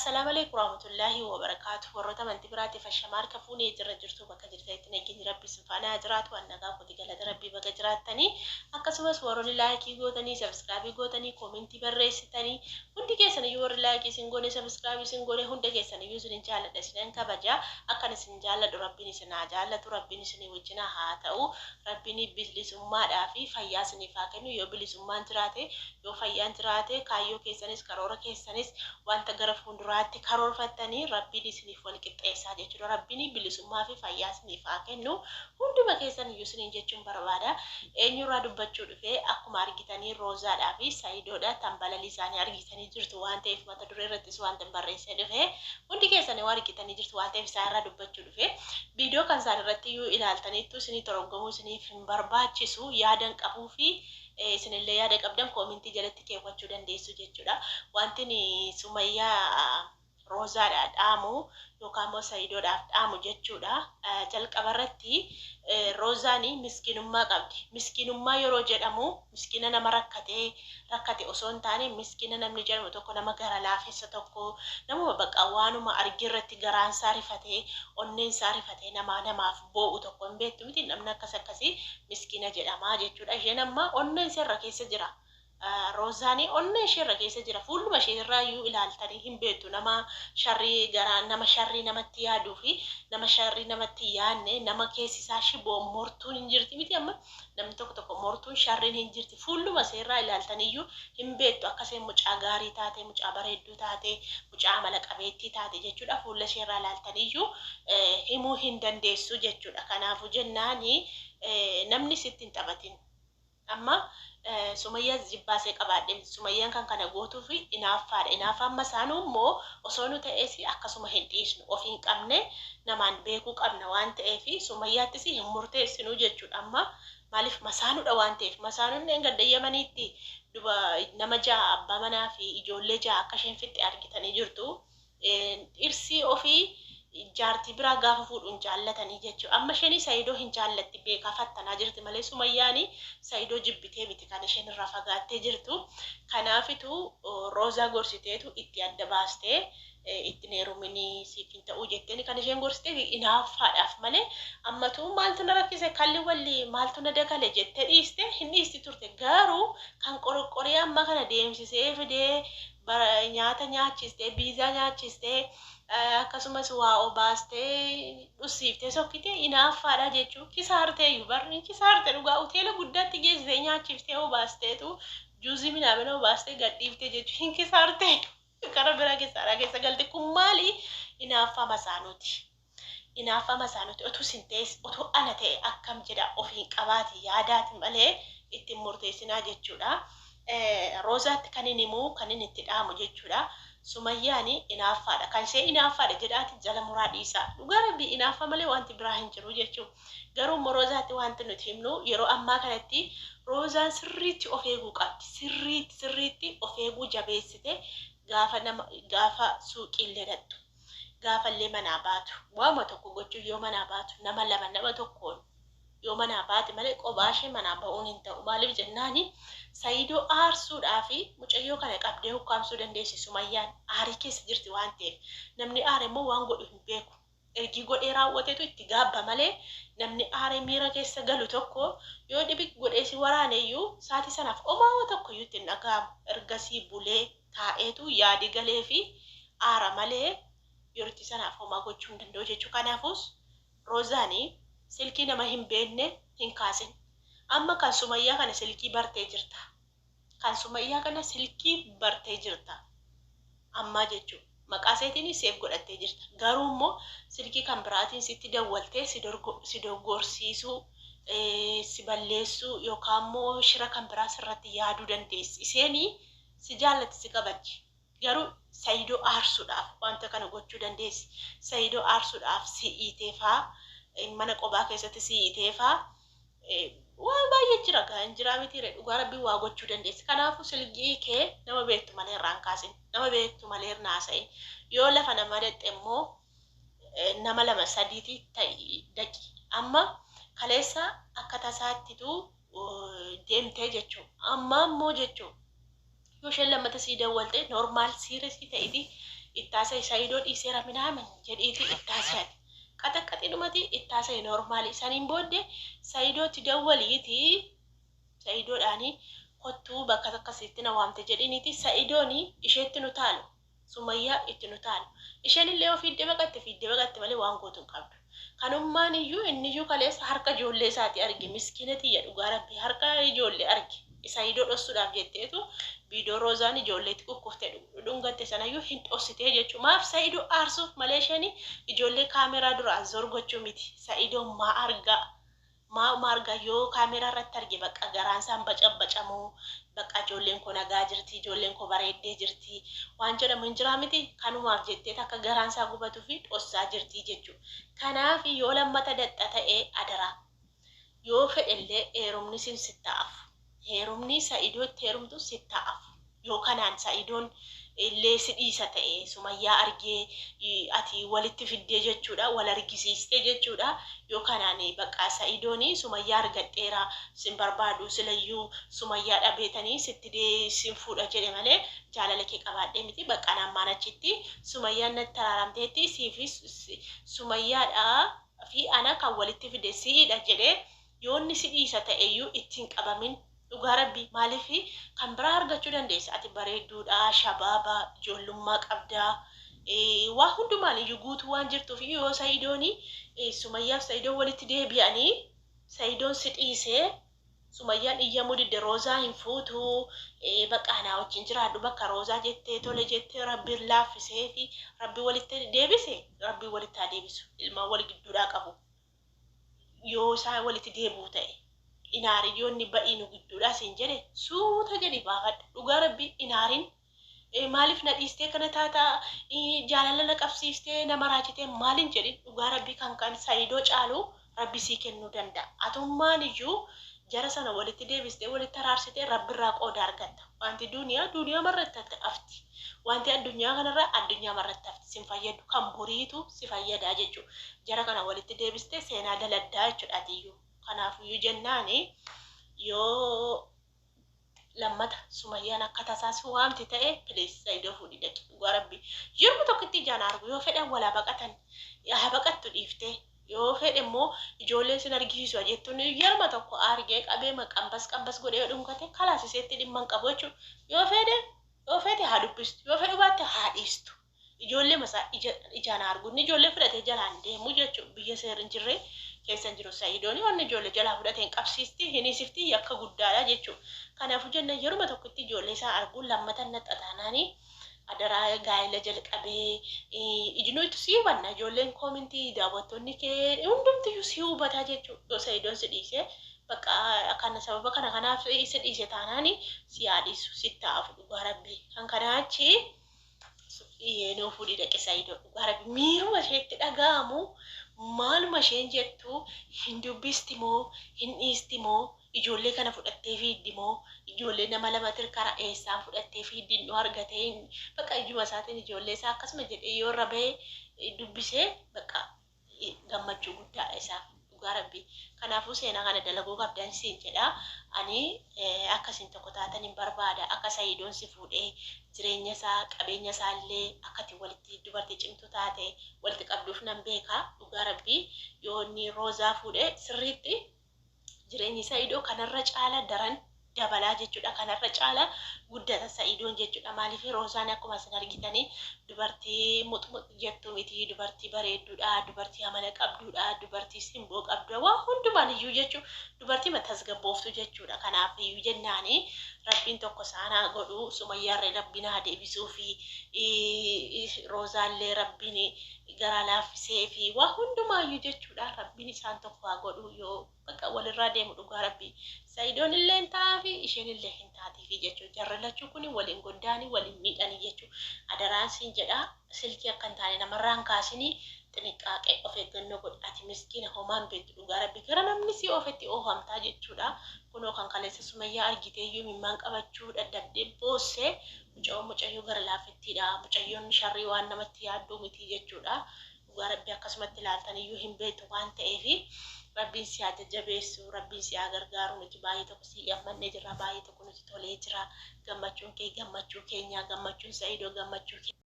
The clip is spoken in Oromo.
Assalamu Alaikum warahmatullahi wabarakatuh. Warroota amantii biraatiif ashamaa harka fuunee jirra jirtu bakka jirtanitti nageenyi Rabbi isin faana haa jiraatu. An nagaa kooti galata Rabbii baga jiraattanii. Akkasumas warroonni like gootanii, subscribe gootanii, koomentii barreessitanii hundi keessan iyyuu warri like isin goone, subscribe isin goone hunda keessan iyyuu isinin jaalladha isinan kabaja. Akkan isin jaalladhu Rabbiin isin haa jaallatu, Rabbiin isinii wajjina haa ta'u. Rabbiin bilisummaadhaa fi fayyaa isiniif haa kennu. Yoo bilisummaan jiraate, yoo fayyaan jiraate, kaayyoo keessanis karoora keessanis wanta gara fuulduraatti karoorfattanii Rabbiin isiniif wal qixxeessaa jechuudha. Rabbiin bilisummaa fi fayyaa isiniif haa kennu. Hunduma keessan iyyuu isiniin jechuun barbaada. Eenyurraa dubbachuu dhufe? Akkuma argitanii Roozaadhaa fi Sayidoodha. Tan balalii isaanii argitanii jirtu waan ta'eef mata duree irrattis wanta barreessee dhufe. Hundi keessan yoo argitanii jirtu waan ta'eef isaan irraa dubbachuu dhufe. Viidiyoo kan isaan irratti iyyuu ilaaltaniittu isinii toroggomuu isiniif hin barbaachisu yaadan qabuu fi isinillee yaada qabdan koomentii jalatti keewwachuu dandeessu jechuudha. Wanti Sumayyaa Roozaadhaa dhaamu yookaan immoo Sayidoodhaaf dhaamu jechuudha. Jalqaba irratti Roozaan miskiinummaa qabdi. Miskiinummaa yeroo jedhamu miskiina nama rakkatee rakkate osoo hin taane miskiina namni jedhamu tokko nama gara laafessa tokko namuma bakka waanuma arge irratti garaan isaa rifatee onneen isaa rifatee nama namaaf boo'u tokko hin beektu miti namni akkas akkasii miskiina jedhama jechuudha. Isheen amma onneen ishee irra keessa jira. Roozaanii onnee ishee irra keessa jira. Fuulluma ishee irraa iyyuu ilaaltanii hin beektu. Nama sharrii garaa nama sharrii namatti yaaduu fi nama sharrii namatti yaadne nama keessi isaa shiboo mortuun hin jirti miti amma namni tokko tokko mortuun sharriin hin jirti. Fuulluma ishee irraa ilaaltanii iyyuu hin beektu akka isheen mucaa gaarii taate, mucaa bareedduu taate, mucaa amala qabeettii taate jechuudha. Fuula ishee irraa ilaaltanii iyyuu himuu hin dandeessu jechuudha. Kanaafuu jennaani namni sitti hin taphatin. Amma Sumayyaas jibbaasee qabaadhe miti. Sumayyaan kan kana gootuuf inaaffaadha. Inaaffaan masaanuu immoo osoo nu ta'ees akkasuma hin dhiisnu. Of hin qabne namaan beekuu qabna waan ta'eef Sumayyaattis hin murteessinu jechuudha. Amma maaliif masaanuudha waan ta'eef. Masaanuun dheengadda Yamaniitti duba nama 6 abbaa manaa fi ijoollee 6 akka isheen fixxe argitanii jirtu. Dhirsii ofii jaartii biraa gaafa fuudhu hin jaallatanii jechuudha. Amma isheen Saidoo hin jaallatti beekaa fattanaa jirti malee Sumayyaani Saidoo jibbitee miti kan isheen irraa fagaattee jirtu. Kanaafitu Roozaa gorsiteetu itti adda baastee itti hin heeruminii siif hin ta'uu jetteen kan isheen gorsiteef inaaffaadhaaf malee ammatu maaltu na rakkise kalli walli maaltu na dakale jettee dhiiste hin dhiisti turte garuu kan qoroqqoree amma kana deemsisee fidee nyaata nyaachistee, biizaa nyaachistee, akkasumas waa obaastee, dhussiiftee sokkitee inaaffaadha jechuun kisaarteeyyu bar hin kisaarte dhugaa hoteela guddaatti geessitee nyaachiftee obaasteetu juuzii minaamina obaastee gadhiiftee jechuun hin kisaarte kara biraa kisaaraa keessa galte kun maali inaaffaa masaanuuti. Inaaffaa masaanuuti utuu sin ta'es utuu ana ta'e akkam jedha ofiin qabaati yaadaati malee ittiin murteessinaa jechuudha. Roozaatti kan inni himu kan inni itti dhaamu jechuudha. Sumayyaani inaaffaadha. Kan ishee inaaffaadha jedhaati jala muraa dhiisaa. Dhugaa Rabbii inaaffaa malee wanti biraa hin jiru jechuudha. Garuu immoo Roozaatti wanti nuti himnu yeroo ammaa kanatti Roozaan sirriitti of eeguu qabdi. Sirriitti sirriitti of eeguu jabeessite gaafa nama gaafa suuqiillee dhaqxu. Gaafallee manaa baatu waanuma tokko gochuuf yoo manaa baatu nama lama nama tokkoon yoo manaa baate malee qobaashee manaa ba'uun hin ta'u. Maaliif jennaani Sayiidoo aarsuudhaaf mucayyoo kana qabdee ukkaamsuu dandeessi Sumayyaan aarii keessa jirti waan ta'eef. Namni aare immoo waan godhu hin beeku. Ergii godhee raawwatetu itti gaabba malee namni aaree miira keessa galu tokko yoo dhibiq godhee si waraaneyyuu saatii sanaaf omaa tokkoyyuu itti hin dhaga'amu. Ergasii bulee taa'eetu yaadi galeefi aara malee yerootti sanaaf homaa gochuu hin danda'u jechuudha. Kanaafus Roozaani silkii nama hin beekne hin kaasin. Amma kan Sumayyaa kana silkii bartee jirta. Kan Sumayyaa kana silkii bartee jirta. Ammaa jechuudha. Maqaa isheetiin seef godhattee jirta. Garuu immoo silkii kan biraatiin sitti dawwaltee si dogoggorsiisuu, si balleessuu yookaan immoo shira kan biraa sirratti yaaduu dandeessi. Isheenii si jaallatti si kabajji. Garuu Saidoo aarsuudhaaf wanta kana gochuu dandeessi. Saidoo aarsuudhaaf si hiitee faa mana qobaa keessatti si hiitee faa waan baay'ee jira gaa hin jiraa mitiire dhugaa rabbii waa gochuu dandeessi. Kanaafuu silgii kee nama beektu malee irraa hin kaasin. Nama beektu malee hin haasa'in. Yoo lafa nama dhaqxe immoo nama lama sadiiti ta'i dhaqi. Amma kaleessa akka tasaattitu deemtee jechuu. Amma immoo jechuu. Yoo isheen lammata sii dawwalte normal serious ta'iti Itti haasa'i Sa'idoo dhiiseera minaamin jedhiitii itti haasa'i. Qaxaqqaxidhumati itti haasa'i normaali. Saniin booddee Sa'idootti dawwaliitii Sa'idoodhaani kottuu bakka akkasiitti na waamte jedhiniiti Sa'idooni isheetti nu taalu. Sumayyaa itti nu taalu. Isheen illee yoo fiidde baqatte fiidde baqatte malee waan gootu hin qabdu. Kanummaan iyyuu inniyyuu kaleessa harka ijoollee isaati arge miskiina tiyya dhugaa rabbi harka ijoollee arge. Saidoo dhossuudhaaf jetteetu viidiyoo Roozaan ijoolleetti kukkufte dhungatte sanayyuu hin dhossitee jechuu. Maaf Saidoo aarsuuf malee isheen ijoollee kaameraa duraan zor gochuu miti. Saidoo maa argaa maa uma argaa yoo kaameraa irratti arge bakka garaan isaan bacabbacamu bakka ijoolleen koo nagaa jirti ijoolleen koo bareeddee jirti waan jedhamu hin jiraa miti kanumaaf jettee takka garaan isaa gubatuu fi dhossaa jirti jechuu. Kanaaf yoo lammata daxxa ta'e adaraa. Yoo fedhellee heerumni sin sitti haa hafu. Heerumni Sa'idoo itti heerumtu sitti haa hafu. Yoo kanaan Sa'idoon illee si dhiisa ta'e Sumayyaa argee ati walitti fiddee jechuudha wal argisiiste jechuudha. Yoo kanaan bakka Sa'idoon Sumayyaa argadheera sin barbaadu silayyuu Sumayyaa dhabeetanii sitti dee sin fuudha jedhe malee jaalala kee qabaadhee miti bakka ammaan achitti Sumayyaan natti araaramteetti siifi Sumayyaadha. fi ana kan walitti fide si'idha jedhee yoo inni si dhiisa ta'eyyuu itti hin qabamin dhugaa rabbii maaliif kan biraa argachuu dandeessa ati bareedduudha shabaaba ijoollummaa qabda waa hundumaan iyyuu guutuu waan jirtuuf yoo sa'idooni sumayyaaf sa'idoon walitti deebi'anii sa'idoon si dhiisee Sumayyaan iyyamuu didde Roozaa hin fuutu bakka anaa wajjin jiraadhu bakka Roozaa jettee tole jettee rabbiin laaffiseefi rabbi walitti deebise rabbiin walitti haa deebisu ilmaan wal gidduudhaa qabu yoo isaan walitti deebi'u ta'e inaarin yoo inni ba'ii nu gidduudhaa siin jedhe suuta jedhi baafadhu dhugaa rabbi inaarin maaliif na dhiistee kana taata jaalala na qabsiistee na maraachitee maalin jedhin dhugaa rabbii kan kan sayidoo caalu rabbi sii kennuu danda'a atummaan iyyuu jara sana walitti deebistee walitti araarsitee rabbirraa qooda argatta wanti duuniyaa duuniyaa marratti hafti wanti addunyaa kanarraa addunyaa marratti hafti sin fayyadu kan boriitu si fayyadaa jechuu jara kana walitti deebistee seenaa daladdaa jechuudha atiyyuu kanaafuyyuu jennaani yoo lammata sumayyaan akka tasaa si waamti ta'e please saidoo fuudhi dhaqi dhugaa rabbi yeruma tokkotti ijaan argu yoo fedhan walaa baqatan haa baqattu dhiiftee yoo fedhe immoo ijoolleen sin argisiisu jettuun yeruma tokko argee qabee qambas qambas godhee yoo dhungate kalaas iseetti dhimma hin qabu jechuudha yoo fedhe yoo fedhe haa dubbistu yoo fedhu baatte haa dhiistu Ijoollee masaa ija ijaan haa argu. Inni ijoollee fudhatee jalaan deemu jechuun biyya seerri hin jirre keessa hin jiru. Sa'idooni wanni ijoollee jalaa fudhate hin qabsiisti, hin hiisifti yakka guddaadha jechuudha. Kanaafuu jenna yeruma tokkotti ijoollee isaa arguun lammata naxxa taanaani adaraa gaa'ela jalqabee ijnuutu si hubanna ijoolleen koomintii daawwattoonni kee hundumtiyyuu si hubataa jechuudha. Yoo Sa'idoon si dhiise bakka kana sababa kana kanaaf si dhiise taanaani si haa dhiisu sitti haa hafu dhugaa rabbii. Kan kanaa achi Yeenoo fuudhii dhaqi Saidoo dhugaa rabbi miiruma isheetti dhaga'amu maaluma isheen jettu hin dubbisti moo hin dhiisti moo ijoollee kana fudhattee fiiddi moo ijoollee nama lama tirkara eessaan fudhattee fiiddi nu argatee bakka ijuma isaatiin ijoollee isaa akkasuma jedhee yoo irra bahee dubbisee bakka gammachuu guddaadha isaaf dhugaa rabbii kanaafuu seenaa kana dalaguu qabdan siin jedha ani akka isin tokko taatan hin barbaada akka sayidoon si fuudhee jireenya isaa qabeenya isaa illee akka ati walitti dubartii cimtuu taate walitti qabduuf nan beeka dhugaa rabbii yoo inni roozaa fuudhe sirriitti jireenyi Sa'idoo kanarra caala daran dabalaa jechuudha. Kanarra caala guddata Sa'idoon jechuudha. Maaliif Roozaan akkuma isin argitanii dubartii muxmux jettu miti, dubartii bareedduudha, dubartii amala qabduudha, dubartii simboo qabduudha. Waa hundumaan iyyuu jechuudha. Dubartii tasgabbooftu jechuudha. Kanaaf iyyuu jennaani rabbiin tokko isaan haa godhu. Sumayyaarree rabbiin haa deebisuu fi Roozaallee rabbiin garaa laaffisee fi waa hundumaayyuu jechuudha. Rabbiin isaan tokko haa godhu yoo bakka walirraa deemu dhugaa rabbii sa'idoon illee hin ta'aafi isheen illee hin taatiifi jechuudha jarri lachuu kuni waliin goddaanii waliin miidhanii jechuudha adaraan siin jedha silkii akka hin taane namarraa hin kaasinii xiniqqaaqee of eeggannoo godhi ati miskiina homaan beektu dhugaa rabbii gara namni si oofetti oofamtaa jechuudha kunoo kan kaleessa sumayyaa argiteeyyuu imimmaan qabachuu dadhabdee boosse mucayoon mucayyoo gara laafettiidha mucayyoon sharrii waan namatti yaadduu miti jechuudha Dhugaa rabbii akkasumatti ilaaltaniyyuu hin beektu waan ta'eef rabbiin si haa jajjabeessu rabbiin si haa gargaaru nuti baay'ee tokko si gammannee jirra baay'ee tokko nuti tolee jira gammachuun kee gammachuu keenya gammachuun Sa'idoo gammachuu keenya.